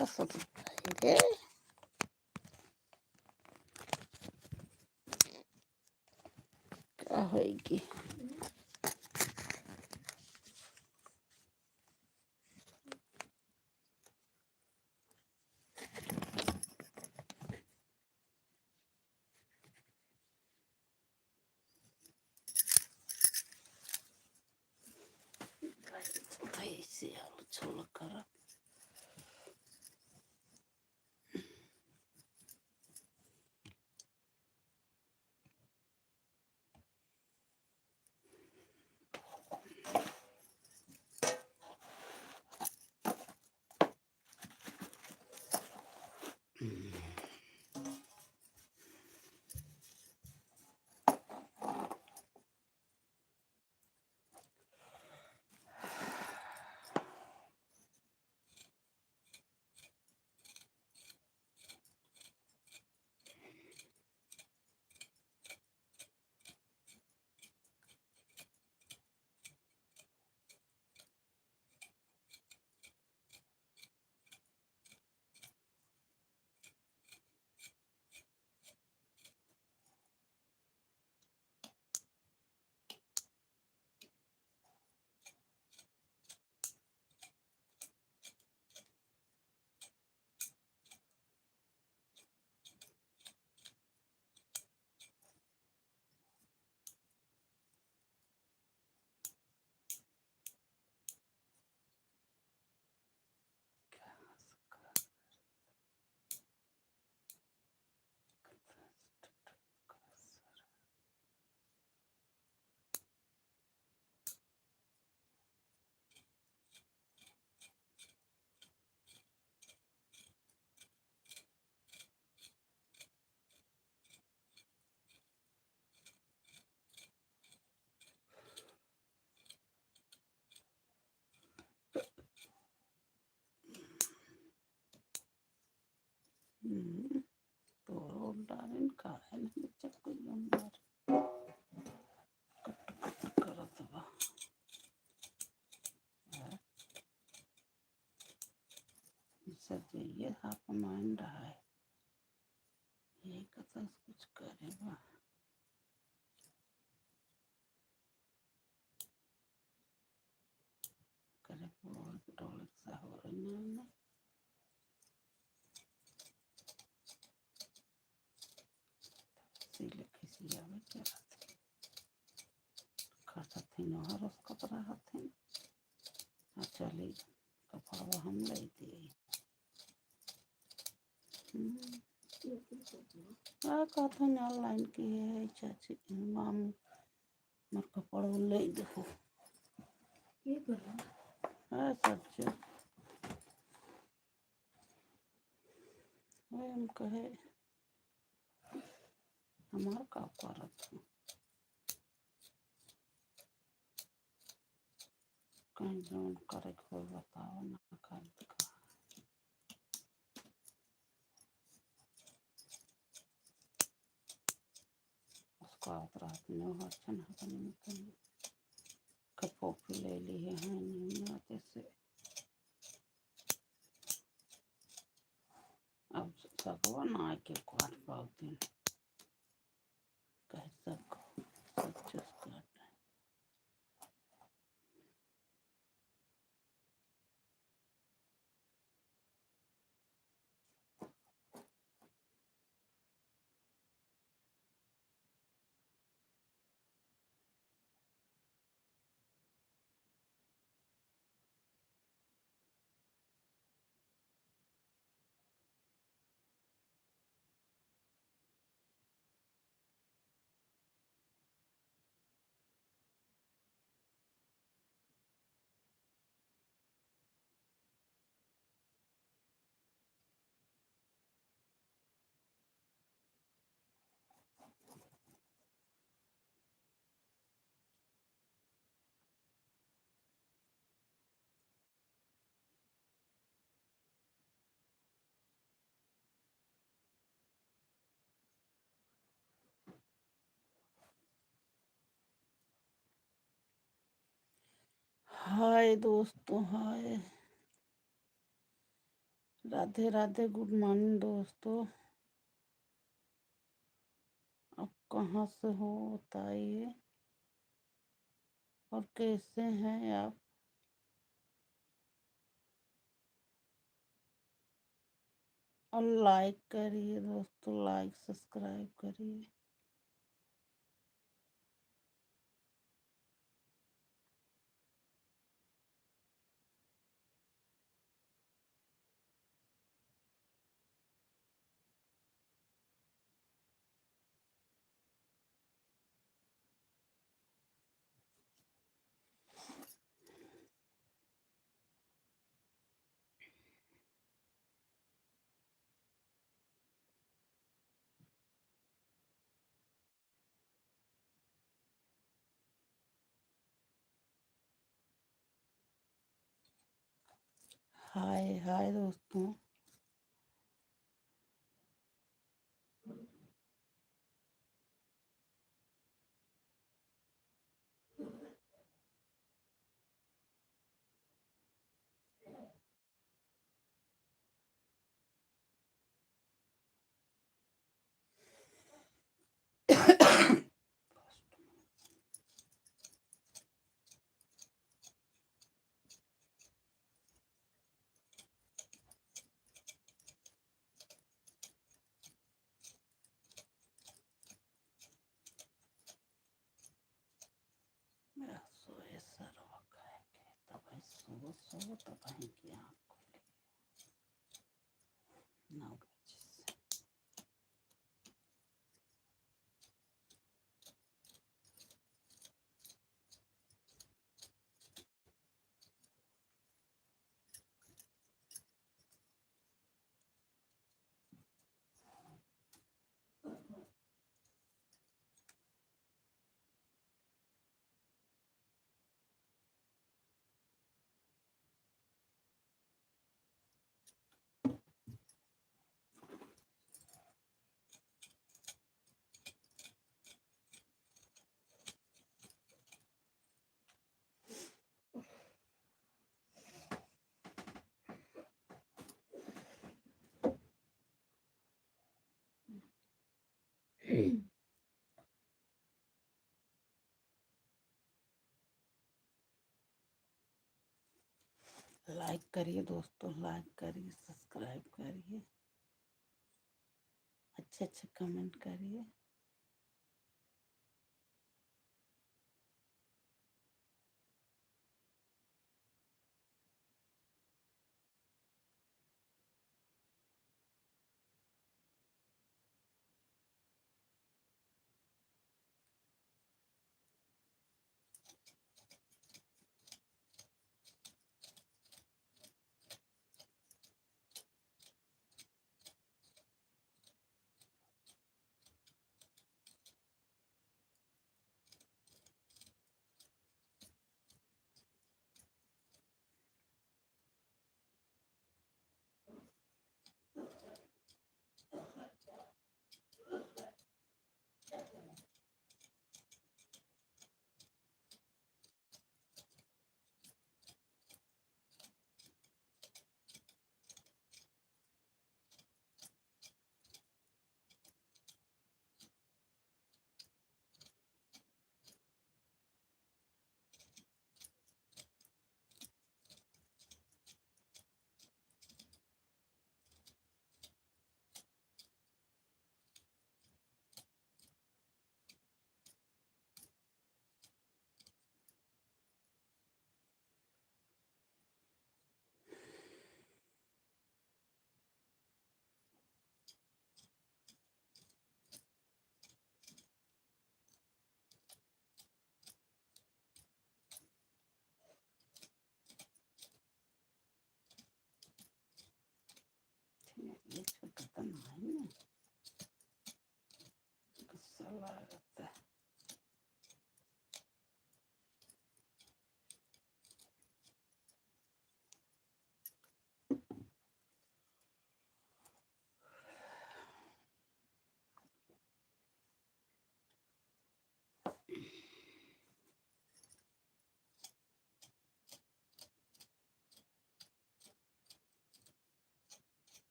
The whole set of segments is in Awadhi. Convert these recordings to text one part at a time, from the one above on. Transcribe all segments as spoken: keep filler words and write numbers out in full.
कसम खाई रे। का होई कि कैसे आलू छोला करब। हम्म, तोरो डालिन काहे नहीं चक्कू नंबर कट कट करत बा। हाँ। सब ये हाफ माइन रहा है, ये कतस कुछ करे बा। करे पोल टोल सा हो रही है ना। सिले खिसियावे के रहते। खर्चा थी नहर उस कपड़ा हथिन। आ चली कपड़वा हम ले दिए। हम्म। का कहते हैं online की है चाची, मामी, मोर कपड़वा ले दो। ये करो। हाँ, सच्चे। वही हम कहे, हमार का करत हो? कहीं जौन करे के होई बताओ ना, कर दे का। उसको आवत रहत नहीं हो, अच्छा ना बने में कहीं कपो पे ले ली है, हाँ, नहीं आते से। अब सकवा ना आके काट पावती, कह सक, सब चीज काट। हाय दोस्तों, हाय। राधे राधे, good morning दोस्तों। आप कहाँ से हो बताइए, और कैसे हैं आप? और like करिए दोस्तों, like subscribe करिए। हाय हाय दोस्तों। मेरा सोए सरवा काहे के, तब है सो, सो, तब है कि आँख खुले। नौ बजे से। Like करिए दोस्तों, like करिए, subscribe करिए, अच्छे अच्छे comment करिए।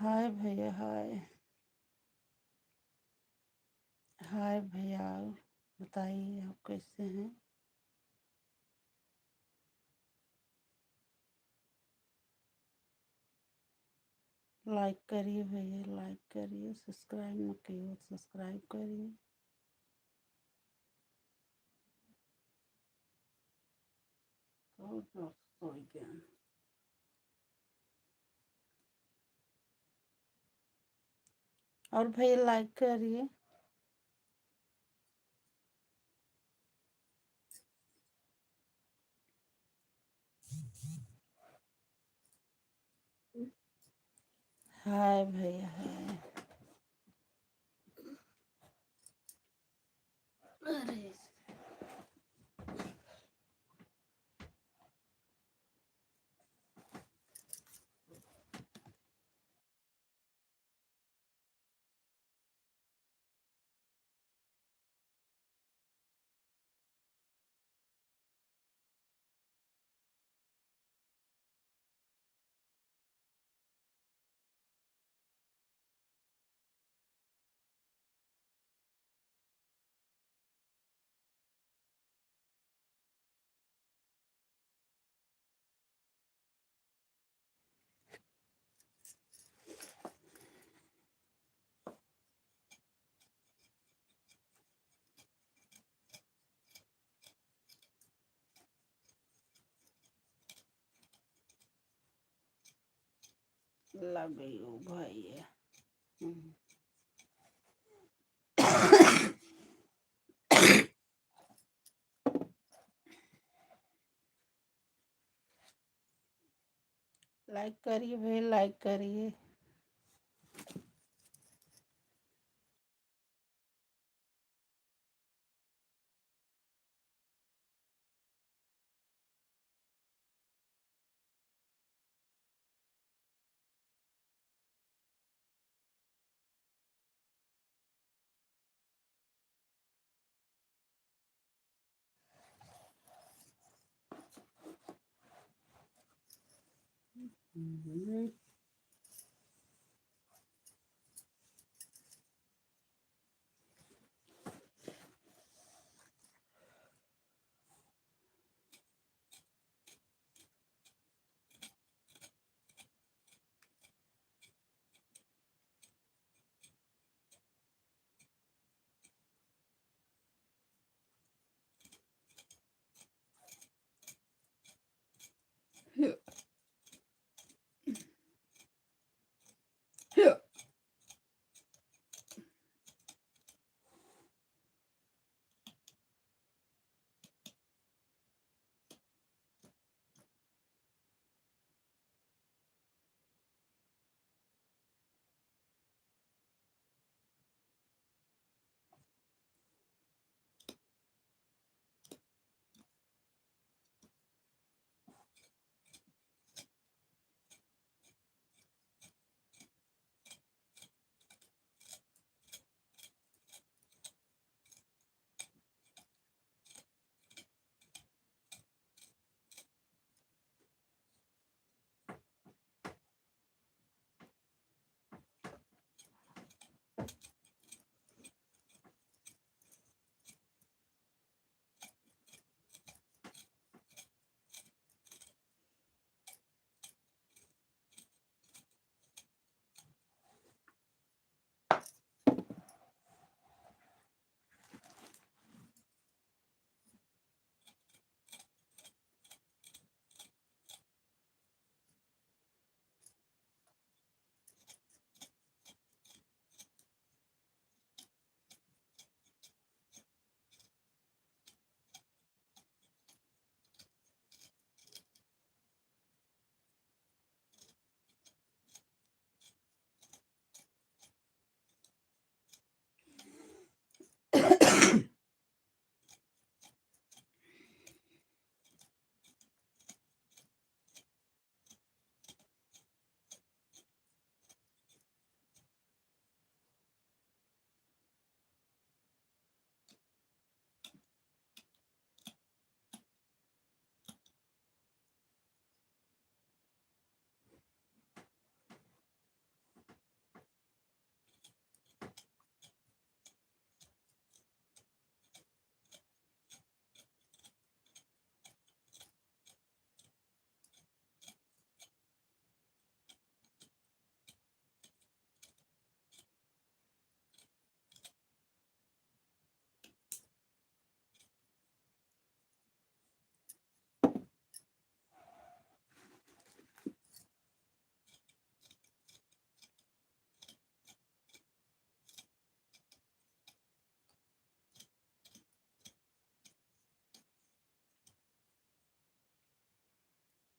हाय भैया, हाय। हाय भैया, बताइए आप कैसे हैं? लाइक करिए भैया, लाइक करिए, सब्सक्राइब न किए हो तो सब्सक्राइब करिए। तो दोस्तों, क्या और भैया लाइक करिए। हाय भैया, हाय। अरे। Love you भैया। हम्म। लाइक करिए भैया, लाइक करिए। हम्म।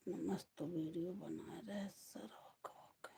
इतना मस्त वीडियो बनाए रहे सर। Okay, okay.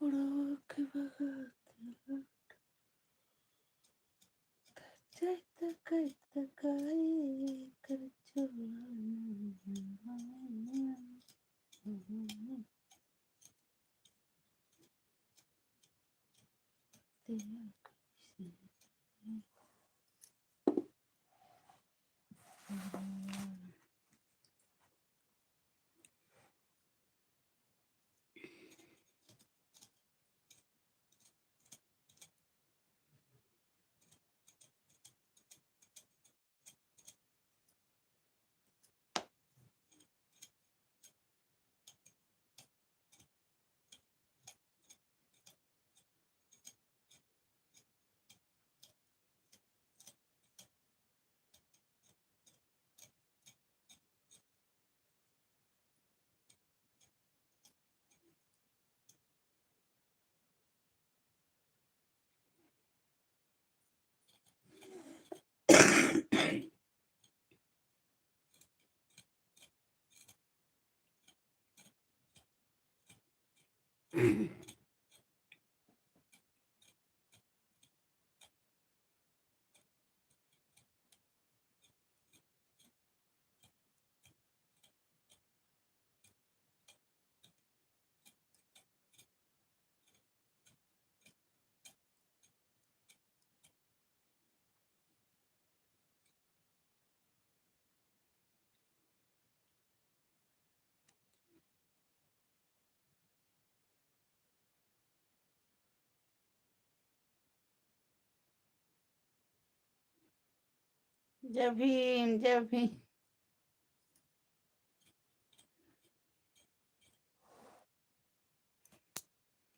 छोड़ो के भगत लौट। चैत कैत गाए कर चोला। जय भीम, जय भीम।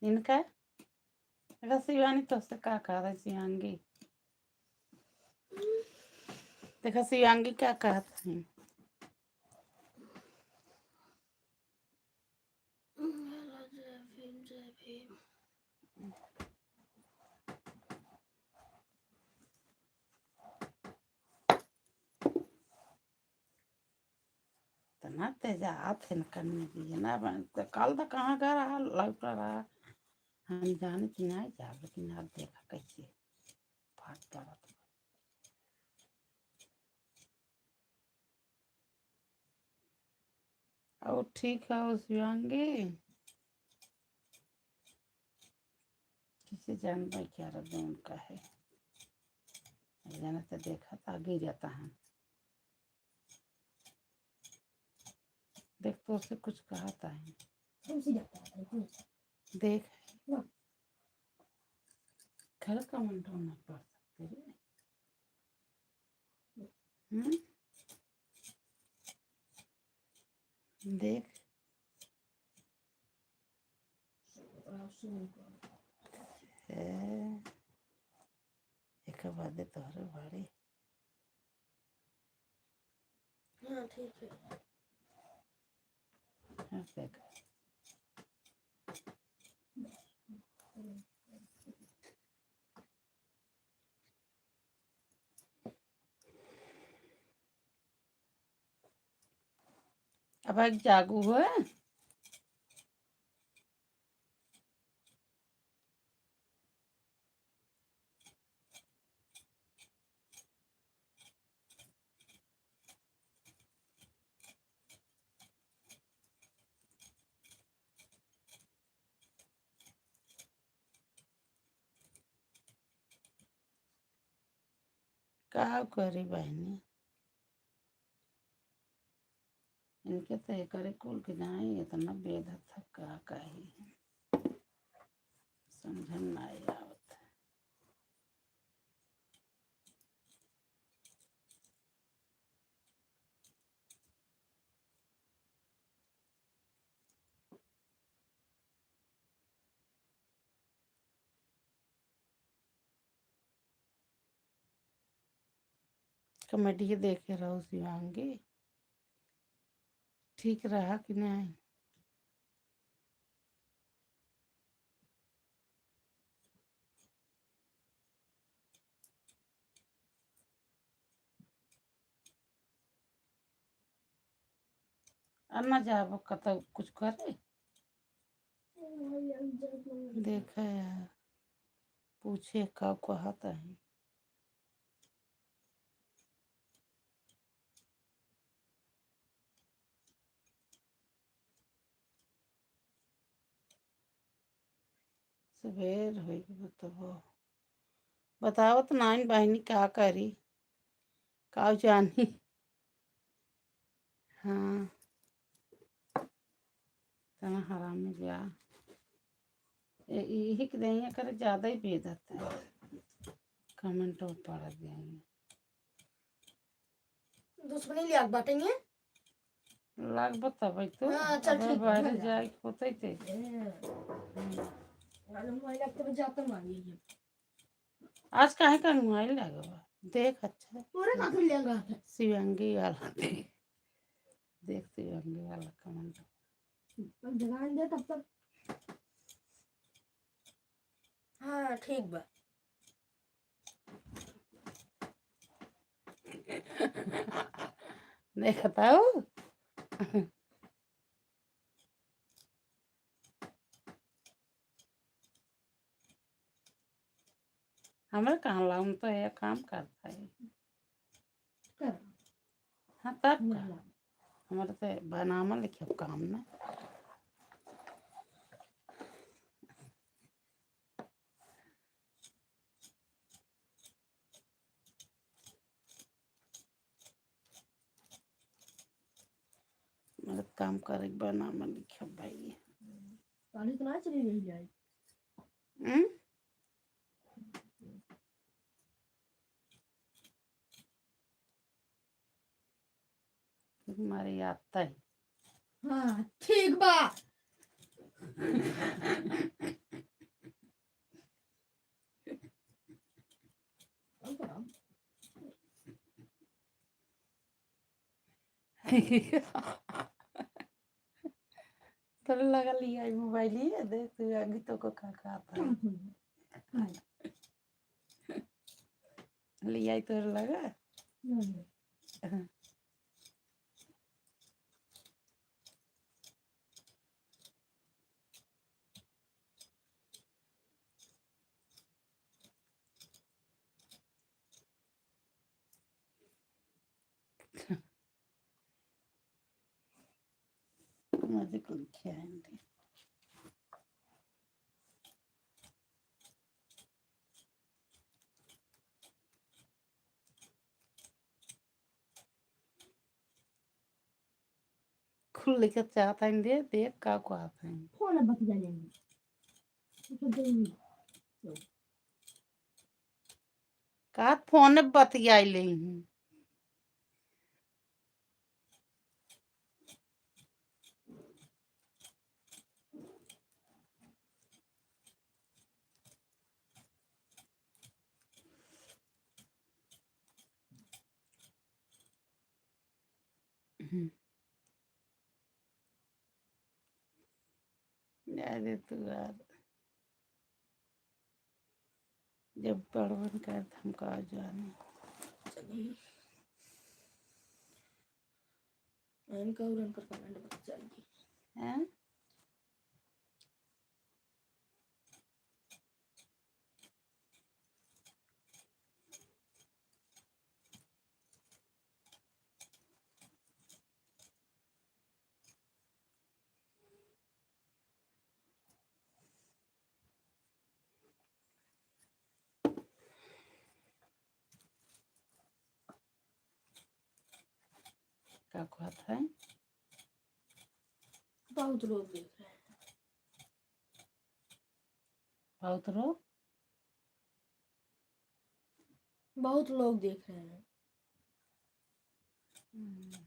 इनका, देखा शिवानी तोहसे का कहत है, शिवांगी। देखा शिवांगी का कहत है। हेलो, जय भीम, जय भीम। इतना तेज आत है न कन्ने भी है ना, बन-, तो कल तो कहाँ का रहा, लौट रहा। हम जाने कि नहीं जा, लेकिन आप देखा कैसे फाट पड़त बा। और ठीक है शिवांगी, किसे जान भाई क्या रहा जौन का है, जाना तो देखा था गिर जाता है। देख, तोसे कुछ कहत है। तुमसे क्या कहत है, तू? देख। ना। घर का मन तो ना पढ़ सकते रे। हम्म? देख। ए, एक बादे तोहरे बाड़ी। हाँ, ठीक है। हाँ, देख। अब एक जागू है। का करी बहिनी, इनके तो एकरे कुल के जाए, इतना बेधत है, का कही, समझ में नाई आवत है। Comedy देखे रहो शिवांगी, ठीक रहा कि नहीं? आ ना जाबो कतौ कुछ करे। देखा यार, पूछे का कहत है। सबेर होई के बतबो। बतावत नाइन बहिनी, का करी, का जानी। हाँ, तना हरामी बा। ए, इही के देहिया करे ज्यादा ही बेदत है। कमेंट में पढ़त जाइए। दुश्मनी लिया बाटे ये? लाग बताबै तो। हाँ, चल अबे ठीक है, बाहर चल। जाए के होतै ते। ए, मालूम है, लगते बस जाता मांगे ये। आज काहे का मोबाइल लागल बा? देख अच्छा। तोरे का कर लिया रहा था? शिवांगी वाला देख। देख शिवांगी वाला कमेंट। तब जगान दे तब तक। हाँ, ठीक बा। देखता हो? हमरा कहाँ लाऊं, तो ये काम करता है। कर। हाँ, तब का? हमारे तो बनावल लिखे काम ना। मगर काम करे के बा, नाम लिखे भाई। पानी तो ना चली रही जाए। हम्म? तुम्हारी आता है। हाँ, ठीक बा। तोर लगा लिया मोबाइल ही है, देख तू आगे तो को का का आता है। लिया तोर लगा। हम्म। हाँ। मजे को लिखे आएंगे। खुल लेके चाहत हन दे, देख का कहत हन। फोन बतिया लेंगे। तो जरूरी। का फोन बतियाई ले हूँ। हम्म। जाए दे तू यार। जब पढ़बन कर त हम का जानी। चलिए। इनका और इनकर कमेंट बच जाएगी। हैं? का कहत है? बहुत लोग देख रहे हैं। बहुत लोग? बहुत लोग देख रहे हैं। हम्म।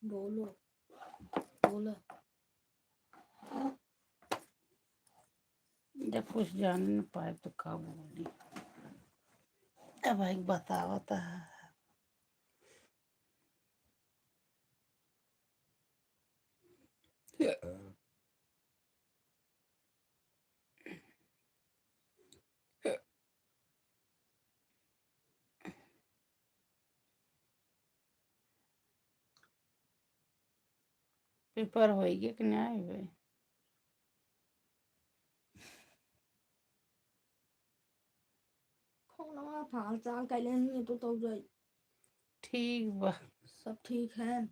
बोलो, बोलो। जब कुछ जान न पाए तो का बोली? अब भाई बतावत है। पेपर होइगे कि नाहीं होई? फोनवा पे हाल चाल कैले ही तो, तो जाई। ठीक बा। सब ठीक है?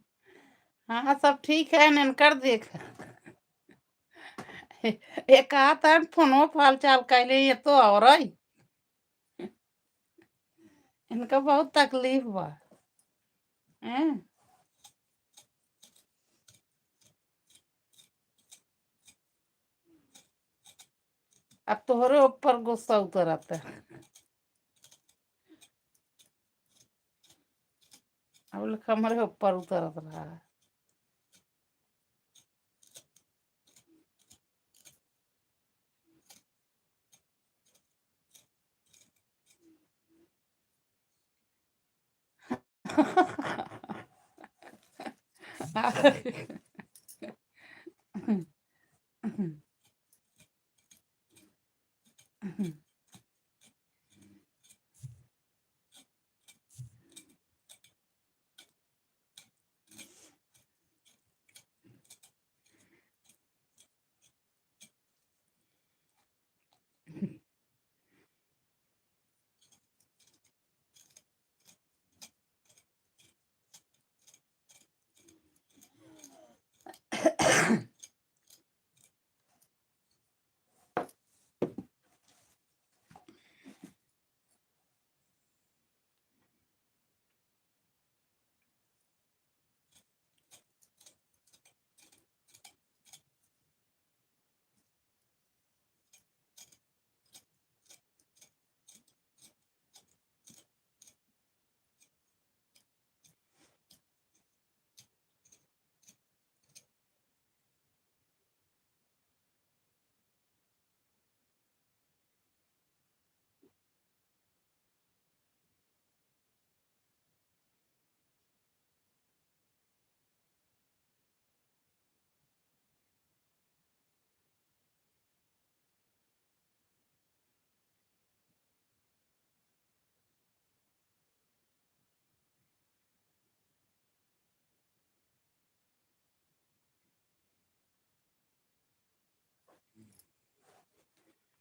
हाँ, सब ठीक है, इनकर देख। एक हाथ है, फोनवा पे हाल चाल कैले, ये तो और है। इनका बहुत तकलीफ बा। हैं? अब तोहरे ऊपर गुस्सा उतरता। अब लोग हमरे ऊपर उतरत रहा।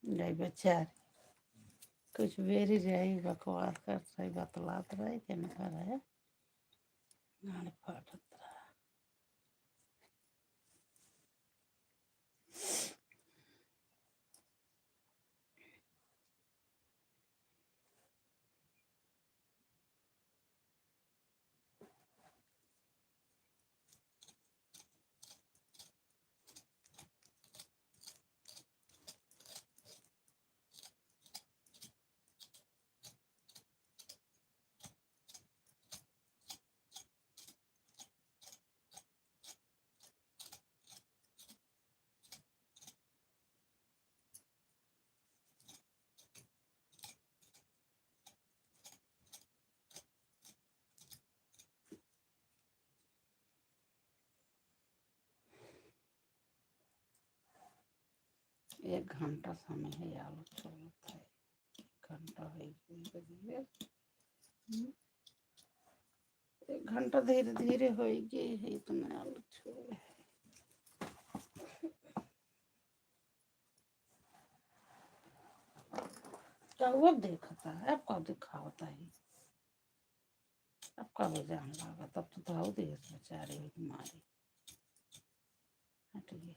नहीं बेचारी, कुछ बेरी रही बकवास करत रही, बतलात रही, के न करे, गाड़ी फाटत रहा। एक घंटा समय है, आलू छोलत है। एक घंटा है, धीरे, हम्म। एक घंटा धीरे धीरे होइगे है, इतना आलू छोले है। का वो देखता है, आपका दिखावता है। अब का हो जान लागत, अब तो धो दिए बेचारे हो तुम्हारी। हट गया।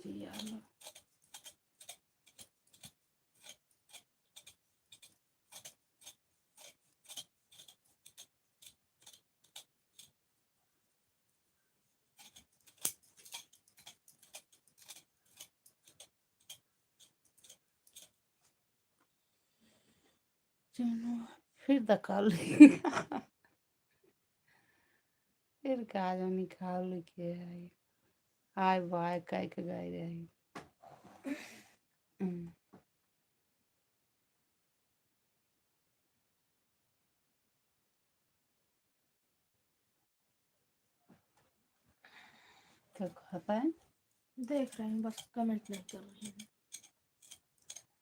दिया लो। चलो, फिर दकाल। फिर का जानी का लिखे है। आय बाय कह के गए रही। हम्म। तो कहता है? देख रहे हैं, बस comment नहीं कर रहे हैं।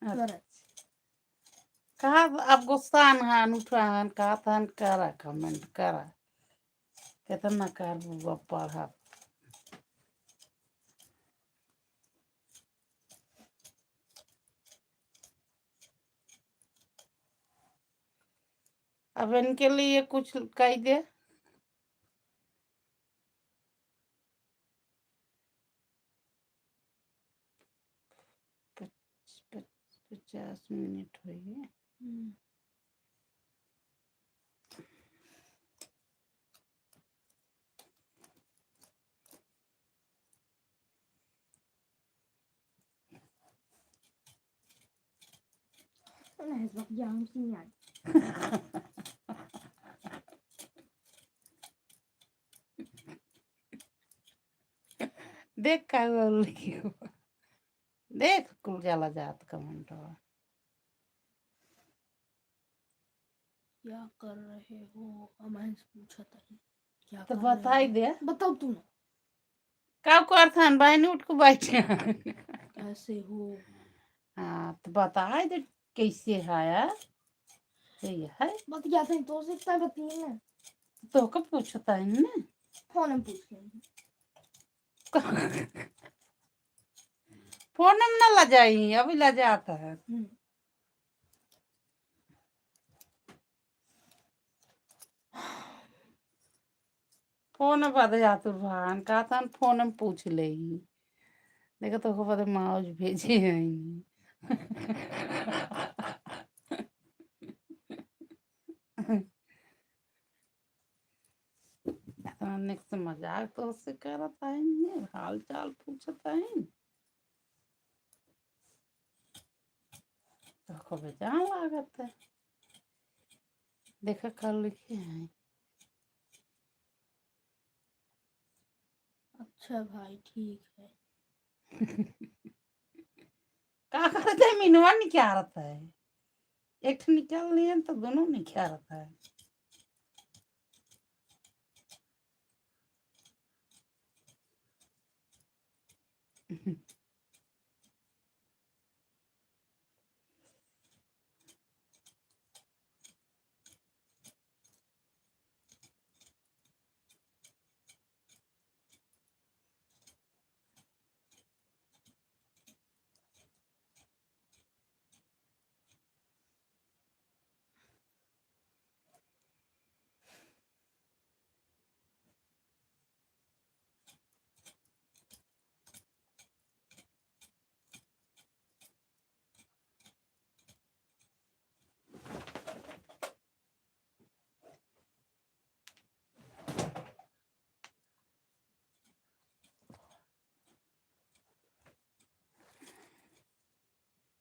अच्छा। कर। कहा अब गुस्सा हन, उठान, कहा था करा, comment करा। कितना कर बुआ पढ़ा। अब इनके लिए कुछ कह दे। पच-, पच-, पचास मिनट हो गए। हम्म। नहीं, इस वक्त जाम सी नहीं आई। देख का हुआ लड़की को। देख कुल जाला जात comment हुआ। क्या कर रहे हो? हमसे पूछत है। क्या तो कर रहे बताई हो? दे। बताओ तू ना। का करत हन? बहन उठ के बैठे हैं। कैसे हो? हाँ, तो बताई दे कैसे है यार? सही है। बतियाते हैं तो सीखता है, बतिए ना। तो का पूछता है ना? फोन में पूछ लेंगे। फोन में ना लजाई, अभी लजाता है। हम्म। फोन बद जातुर भान, का तन फोन में पूछ लेही। देखो तो ओकर बदे माउज भेजे हैं। इतना निक से मजाक तो उससे करत आइन, हाल चाल पूछत आइन। तो खूब बेजान लागत है। देखा कल लिखे हैं। अच्छा भाई, ठीक है। का करत है, मिनवा निकालत है। एक ठे निकाल लिए तो दोनों निकालत है।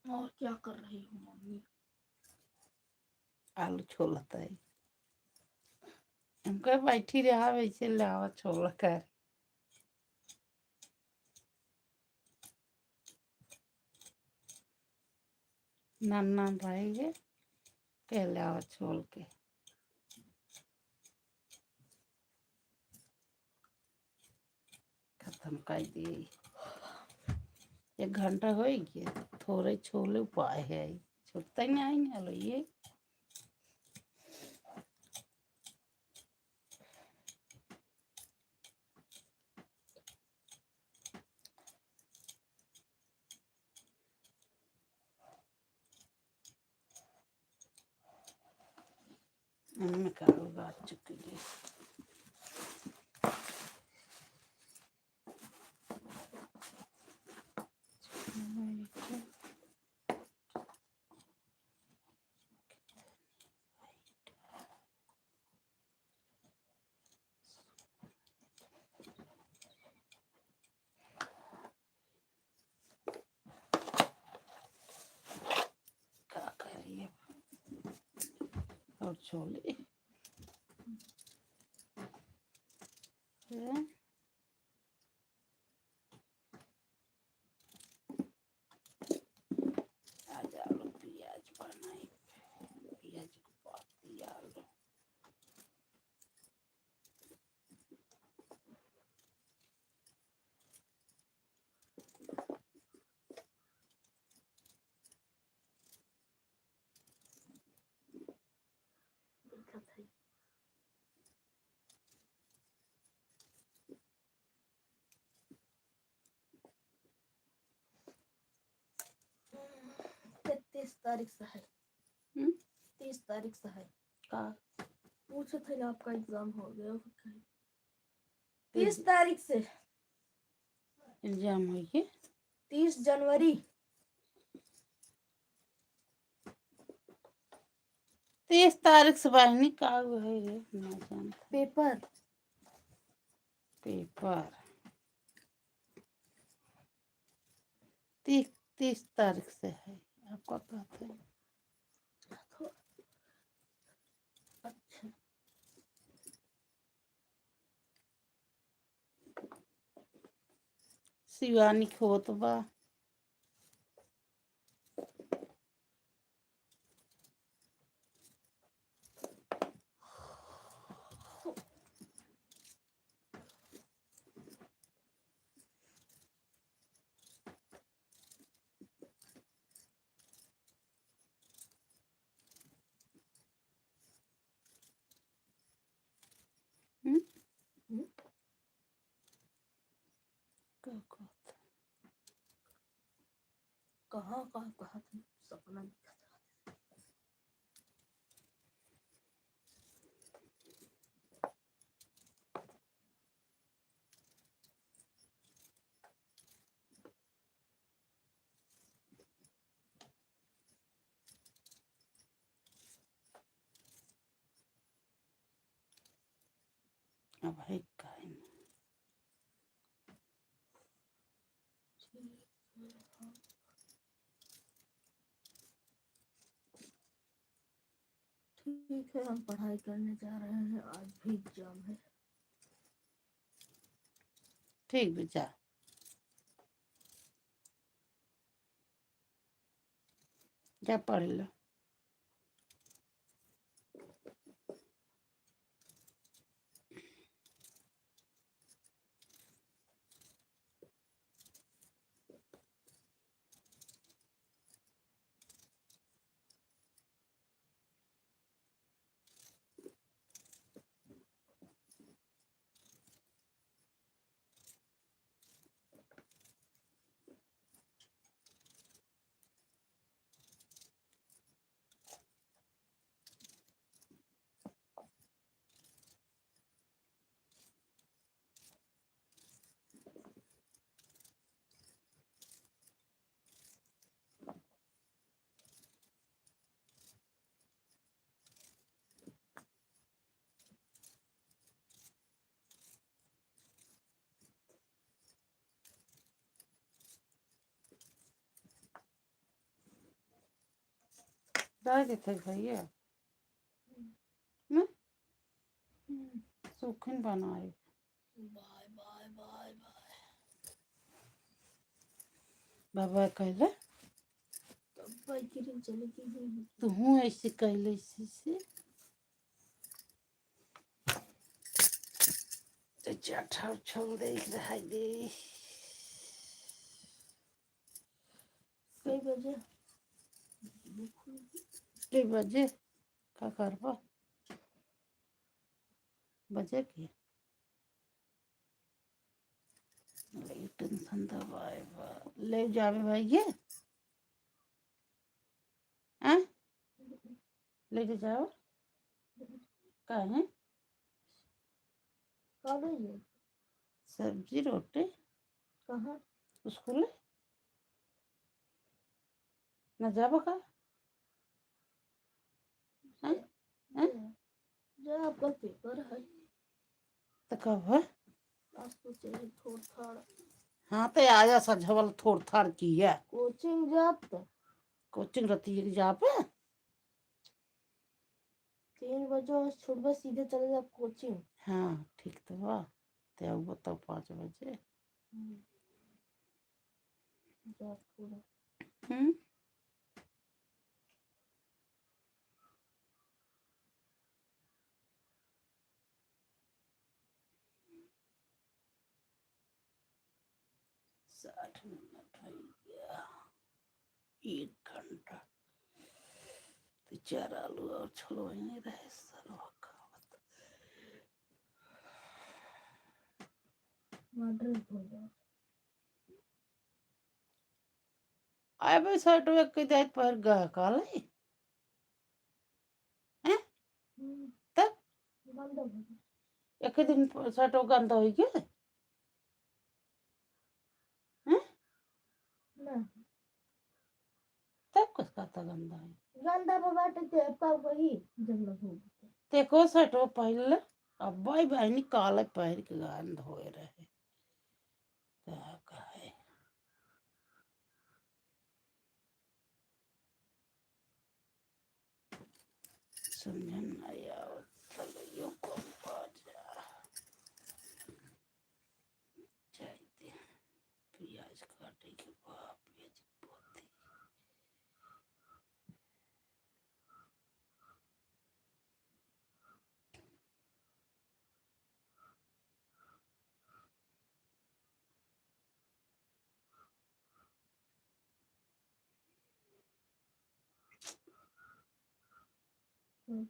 और क्या कर रही हो मम्मी? आलू छोलत है। हमका बैठी रहा वैसे लावा छोल कर। नान नान रही है, के लावा छोल के। खत्म कर दिए। एक घंटा हो गया, थोड़े छोले उपाय है, छुट्टा ही नहीं आएंगे। लो ये। इनमें का बात चुकी है। छोले। हैं? आज आलू पियाज बनाई, पियाज को पत्ती आलू। देखत है। ते तीस तारीख से है। हम्म? तीस तारीख से है। का? पूछत है, आपका एग्जाम हो गया हो कि नहीं? तीस तारीख से। एग्जाम होई के? तीस जनवरी। तीस तारीख से बहिनी का है रे? ना जानत। पेपर। पेपर। तीस, तीस तारीख से है। आपका कहते हैं। अच्छा। शिवानी खोत बा। हम्म? हम्म? का कहत? कहाँ, कहाँ, कहाँ तुम सपना देखत रहत? अब है काहे ना। ठीक है, हम पढ़ाई करने जा रहे हैं, आज भी एग्जाम है। ठीक बा, जा। जा पढ़ लो। डाल देते भैया। हम्म। ना? हम्म। सूखिन बनाए। Bye, bye, bye, bye. बाबा कहले। तब बाई किरण चले गई है। तू हूँ ऐसे कहले, ऐसे से। तो चाठा उछल दे, रह दे। कई बजे? कई बजे? का करबा? बजे के? ले टेंशन दबाए बा। ले जावे भाई ये? हाँ? लेके जाओ। काहे? का भैया? सब्जी रोटी। कहाँ? स्कूल। ना जाबो का? हैं? हैं? जा, जा, आपका पेपर है। तो कब है? आज तो चले थोड़ थाड़। हाँ, तो आजा सजवल थोड़ थाड़ की है। कोचिंग जात। कोचिंग रहती है कि जा पे? तीन बजे और छुड़बे, सीधे चले जाब कोचिंग। हाँ, ठीक तो बा। ते आउबो तब पाँच बजे। हम्म। जा थोड़ा। हम्म। साठ मिनट होइ गया, एक घंटा। तो चार आलू और छोलवाइने रहे, सरवा खावत। मटर भूजा। आए भाई, शर्ट वे के जाइत पर गा काले। हैं? हम्म। तब? गंदा हो गया। एक दिन प-, शर्ट वो गंदा हो गया। हैं? ना। तब कस का था गंदा है? गंदा बा बाटे ते अब का वही जब लग हो गया। ते को शर्ट वो पहन ले, अब भाई बहनी काले पहन के गंद होए रहे। का कहे? समझन नहीं आवत, तलैयो कम पड़ जा। जाइते प्याज काटे के बा, प्याज पोती। हम्म।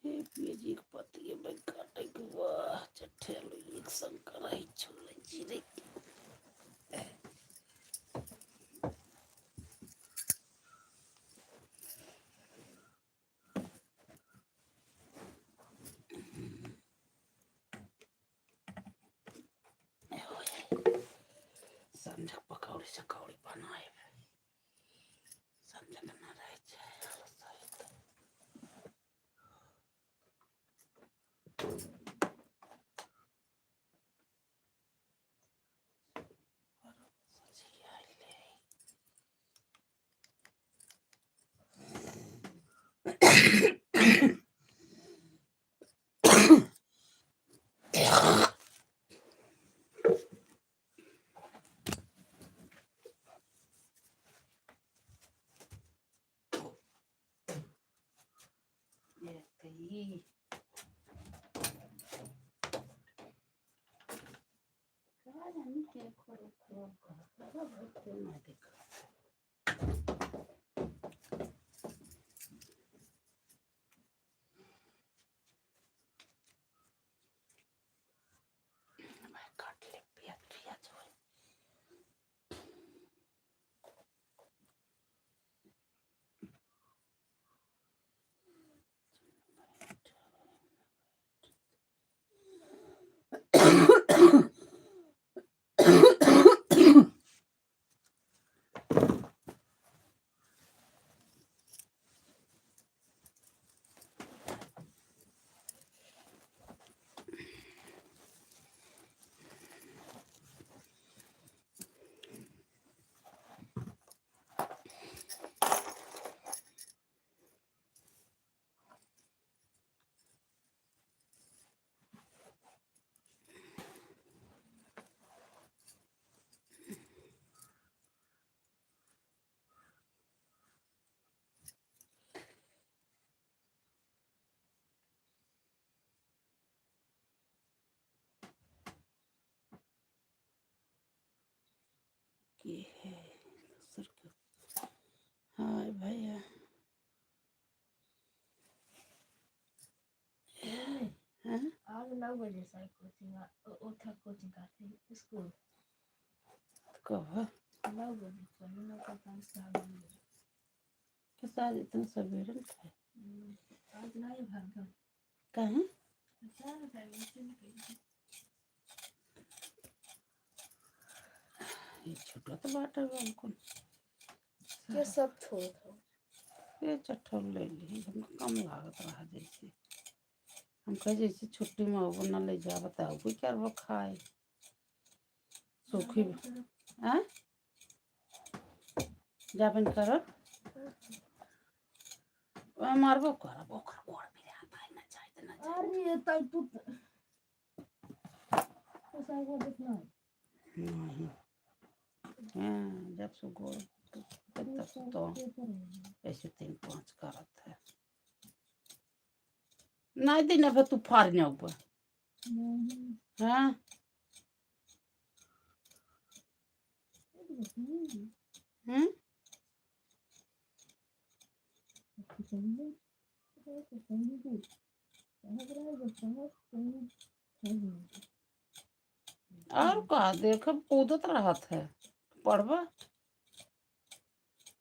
हे पिया जी, एक पतिया में काटे के बा, चट्ठे आलू एक संग कराई, छोले जीरे। संझा पकौड़ी सकौड़ी बनाए। संझा के ना रहे चाहे आलस आए तो। ये तो ये। का जानी के खोल खोल कर, बहुत खोल ना देखा। भाई काट ले, पियाज, पियाज होए। के है दूसर के? हाय भैया। हैं? आज नौ बजे से कोचिंग आ, ओ-, ओथा कोचिंग का थे, स्कूल। कब है? नौ बजे से, नौ का पाँच से आठ बजे। के साथ इतना सवेरे में खाए? हम्म, आज नहीं भाग गए। काहे? पता नहीं, वैसे नहीं कही। ये छोटा तो बाटा बा, हमको। ये सब छोट हो। ये चट्ठल ले ली, हमको कम लागत रहा जैसे। हम कहे जैसे छुट्टी में होबो ना ले जा, बताओ कोई क्या वो खाए। सूखी, हाँ? जाबन करब। ओए मारबो करब, ओकर गोड़ भी रहता है, ना जाए तो ना जाए। अरे, ये तब तू तो, तो साइड में देखना है। नहीं। हाँ, जब से गोड़ टूट गए, तब से तो ऐसे तीन पाँच करत है। नहीं दिन अब तू फाड़ न ऊपर। हाँ। हम्म? और का देखब, कूदत रहत है, पढ़बा,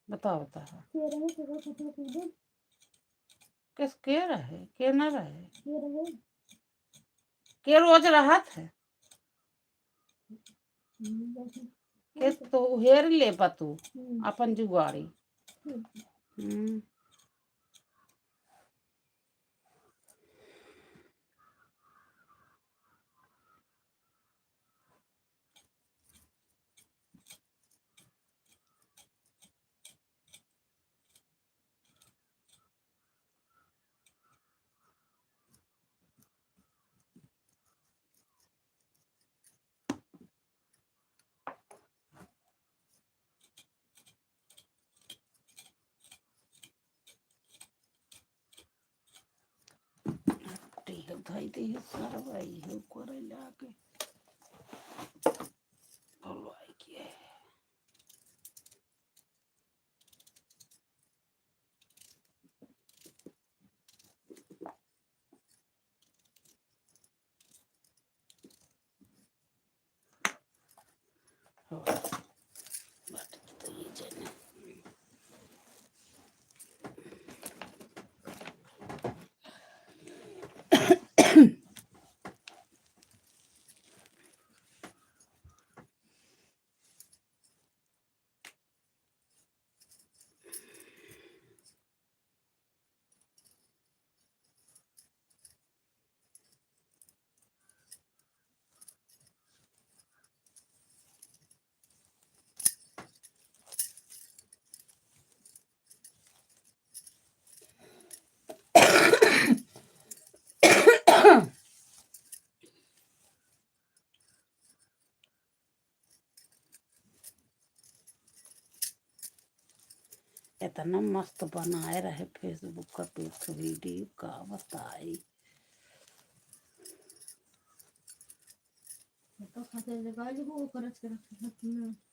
बताओ, बताओ। के रहे, के रहे, के रहे, के रहे? किस, के रहे, के ना रहे? के रहे? के रोज रहत है? हम्म, बैठो। के तो हेर ले बा तू, हम्म। अपन जुगाड़ी। हम्म। हम्म। टीहल धई दे है सरवा, इहो करे लागे। भलवाई के। इतना मस्त बनाए रहे Facebook का पिक्स वीडियो, का बताई। तो खाते जगह लिखो, वो करच के रखे हैं।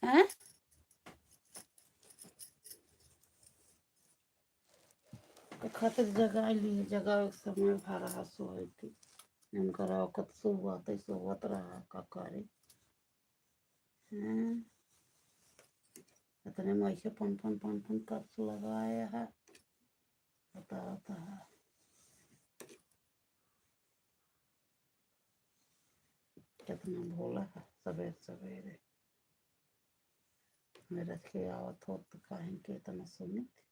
हैं? के खातिर जगाइ लिए, जगावे के समय भरा सोए थी। उनकर औकत सोवत है, सोवत रहा, का करे। हैं? इतने में ऐसे पन पन पन पन कस लगाए है, बतावत है। कितना भोला है, सबेर सबेरे। मेरे के आवत हो तो काहे के इतना सुनित।